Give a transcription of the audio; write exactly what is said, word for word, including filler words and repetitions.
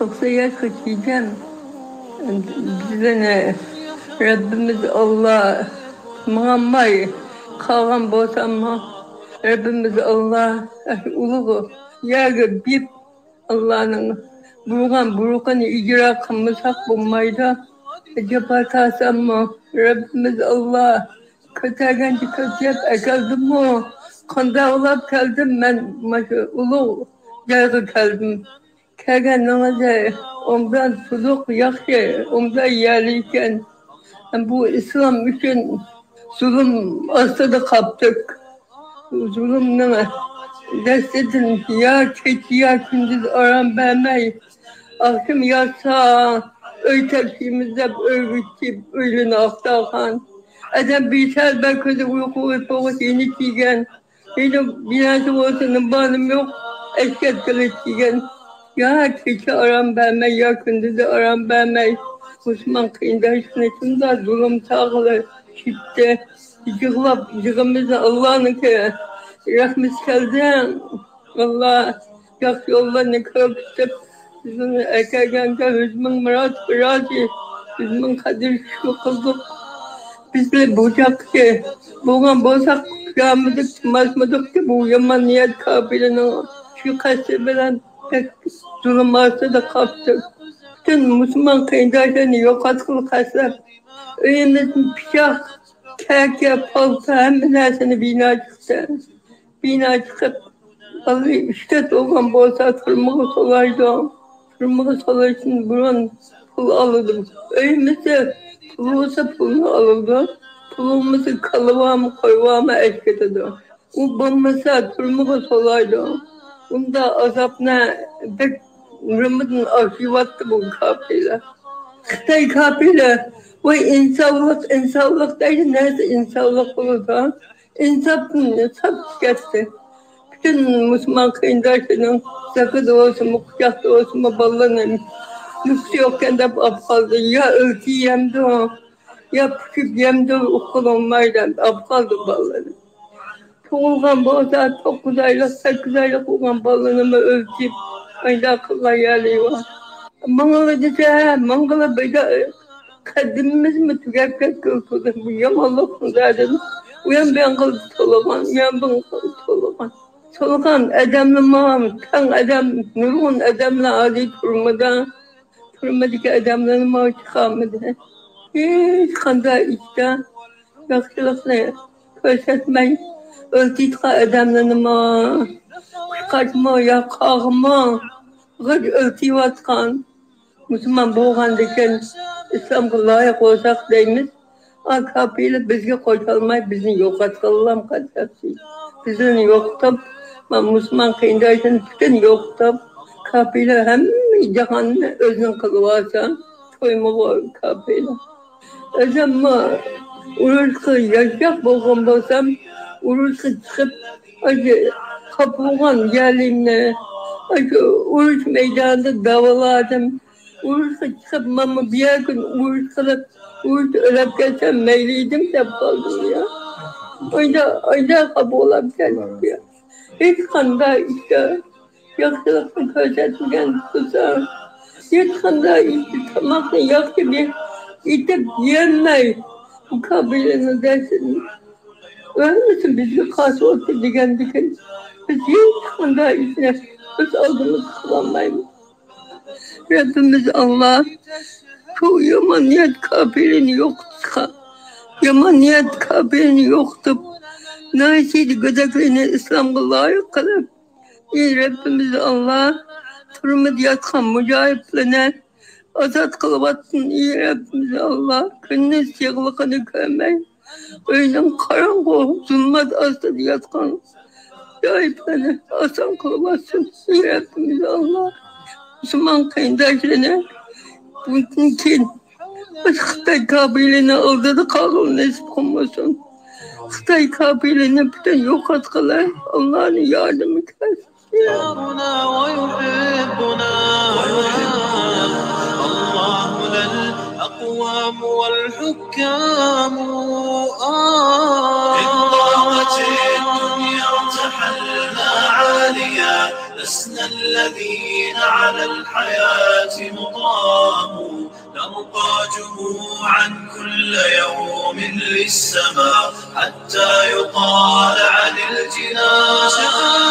توقسان ياشقا كىرگەن بىزنى رەببىمىز ئاللا ماڭالماي قالغان بولساممۇ، رەببىمىز ئاللا ئۇلۇغ يەرگە بېرىپ، ئاللانىڭ بۇيرۇغان بۇيرۇقىنى ئىجرا قىلمىساق بولمايدۇ. جاپا تارتساممۇ، رەببىمىز ئاللا كۆتەرگەنچە كۆتۈرۈپ ئەكەلدىمۇ، قانداقلاپ كەلدىم مەن ماشۇ ئۇلۇغ جايغا كەلدىم. كەلگەنلىرىڭىزدە ئوبدان تۇزۇق، ياخشى، ئوبدان يەرلىكەن. بۇ ئىسلام ئۈچۈن زۇلۇم ئاستىدا قاپتۇق. زۇلۇمنىڭ دەستىدىن يا كېچە، يا كۈندۈز ئارام بەرمەي، ئاخشىمى ياتسا، ئۆي تەكشىمىز دەپ ئۆيگە كېلىپ، ئۆيلىرىنى ئاختارغان. ئادەم بىشار بەر كۆزى ئۇيقۇ بولغۇچە يېنىك كىيگەن. ھېلى بىناسى بولسا نېمە بار نېمە يوق، ئەشكەت قىلىچ دېگەن. يا كېچە ئارام بەرمەي، يا كۈندۈزى ئارام بەرمەي، مۇسۇلمان قېرىنداشلىرىنى شۇنداق زۇلۇم چاغلىرى چېكتى. يىغلاپ، يىغىمىزنى ئاللانىڭكى رەھمىتى كەلدى. ئاللا ياخشى يوللارنى كۆرسىتىپ، بىزنى ئەكەلگەنگە يۈز مىڭ مۇرات رازى، يۈز مىڭ قەدىر شۈكۈر قىلدۇق. بىزلەر بۇ چاغقىچە بولغان بولساق، كۈلەلمىدۇق، تىنماسمىدۇقكى، بۇ يامان نىيەت كاپىرنىڭ شۇ قەستى بىلەن بەك زۇلۇم ئاستىدا قاپتۇق. پۈتۈن مۇسۇلمان قېرىنداشلارنى يوقاتقىلى قەستلەپ، ئۆيىمىزدىن پىچاق، كەكە، پالتا، ھەممە نەرسىنى بىنا چىقتى. بىنا چىقىپ، بالىلىرى ئۈچ تۆت بولغان بولسا، تۈرمىگە سولايدۇ. تۈرمىگە سولاشتىن بۇرۇن پۇل ئالىدۇ. ئۆيىمىزدە پۇل بولسا، پۇلنى ئالىدۇ. پۇل بولمىسا، كالا بارمۇ، قوي بارمۇ، ئەشكىتىدۇ. ئۇ بولمىسا، تۈرمىگە سولايدۇ. بۇنداق ئازابنى بەك ئۆمرىمىزدىن ئاشۇرۇۋاتتى بۇ كاپىرلار. خىتاي كاپىرلار، ۋاي ئىنسانلىق، ئىنسانلىق دەيدۇ، نەرسە ئىنسانلىق بولىدۇ؟ ئىنساپتىن ساپ كەتتى. پۈتۈن مۇسۇلمان قېرىنداشلىرىنىڭ زاكىدا بولسىمۇ، قۇچاقتا بولسىمۇ، بالىلىرىنى نۇقسى يوقكەن دەپ ئاپ قالدى. يا ئۆلتە يەمدۇ، يا پۇشۇپ يەمدۇ، ئۇققىلى بولماي دەپ ئاپ قالدى بالىلىرى. تۇغۇلغان بولسا، توققۇز ئايلىق، سەككىز ئايلىق بولغان بالىلىرىنىمۇ ئۆلتۈرۈپ، ئايدا قىلغان يەرلىرى بار. ماڭىلا دېسە، ماڭغىلى بىر قەدىمىمىزمۇ تۈگەپ كەتكىلى تۇردى. بۇ يامانلىقنىڭ دەردىدىن ئۇيان بۇيان قىلىپ تولىغان، ئۇيان بۇيان قىلىپ تولىغان. تولىغان ئادەملىرىمۇ تەڭ ئادەم، نۇرغۇن ئادەملەر ھازىر تۈرمىدە. تۈرمىدىكى ئادەملەرمۇ چىقالمىدى. ھېچقانداق ئىشتا ياخشىلىقنى كۆرسەتمەي، ئۆلتۈرۈۋاتقان ئادەملەرنىمۇ، قۇشقاچمۇ يا قاغىمۇ غىر ئۆلتۈرۈۋاتقان. مۇسۇلمان بولغاندىكىن ئىسلامغا لايىق بولساق دەيمىز. ئا، كاپىرلار بىزگە قوشۇلماي، بىزنى يوقاتقىلىلا قەستلەپ، بىزنى يوقىتىپ، ما-، مۇسۇلمان قېرىنداشلىرىنى پۈتۈن يوقىتىپ، كاپىرلار ھەممە جاھاننى ئۆزىنىڭ قىلىۋالسا، تويمىغۇ كاپىرلار. ئۆزۈممۇ ئۇرۇشقا ياشاپ بولغان بولسام، ئۇرۇشقا چىقىپ، ئاشۇ قاپۇرغان يەرلىرىمنى، ئاشۇ ئۇرۇش مەيدانىدا داۋالادىم. ئۇرۇشقا چىقىپ، مانا بۇ يەرگە ئۇرۇش قىلىپ، ئۇرۇشتا ئۆلۈپ كەتسەم مەيلى ئىدىم دەپ قالدىم يا. ئايدا، ئايدا قاپۇرلاپ كەتتى يا. ھېچقانداق ئىشتا ياخشىلىقنى كۆرسەتمىگەن تۇرسا، ھېچقانداق ئىشتا تاماقنى ياخشى بىر ئېتىپ يېيەلمەي، بۇ كابىلىنى دەرسىدىن ئۆلمىسە بىزگە قاسى بولسا دېگەندىكىن، بىز ھېچقانداق ئىشنى ئۆز ئالدىمىزغا قىلالمايمىز. رەببىمىز ئاللا شۇ يامان نىيەت كاپىرىنى يوقىتىشقا، يامان نىيەت كاپىرىنى يوقىتىپ، ناھىيىدە گۆدەكلىرىنى ئىسلامغا لايىق قىلىپ، ئى رەببىمىز ئاللا، تۈرمىدە ياتقان مۇجاھىدلىرىنى ئازاد قىلىۋاتسۇن، ئى رەببىمىز ئاللا، كۈندۈز يىغلىقىنى كۆرمەي، ئۆينىڭ قاراڭغۇ زۇلمەت ئاستىدا ياتقان مۇجاھىدلارنى ئاسان قىلىۋاتسۇن، ئى رەببىمىز ئاللا. مۇسۇلمان قېرىنداشلىرىنى بۇندىن كېيىن خىتاي كاپىرلىرىنىڭ ئالدىدا قالغىلى نېسىپ قىلمىسۇن. خىتاي كاپىرلىرىنى پۈتۈن يوقاتقىلى ئاللانىڭ ياردىمى كەلسۇن. يحبنا ويحبنا. اللهم لا الأقوام والحكام. آه. إن ضاقت الدنيا ارتحلنا عاليا، لسنا الذين على الحياة مقاموا، نرقى جموعا كل يوم للسماء، حتى يقال عن الجنان.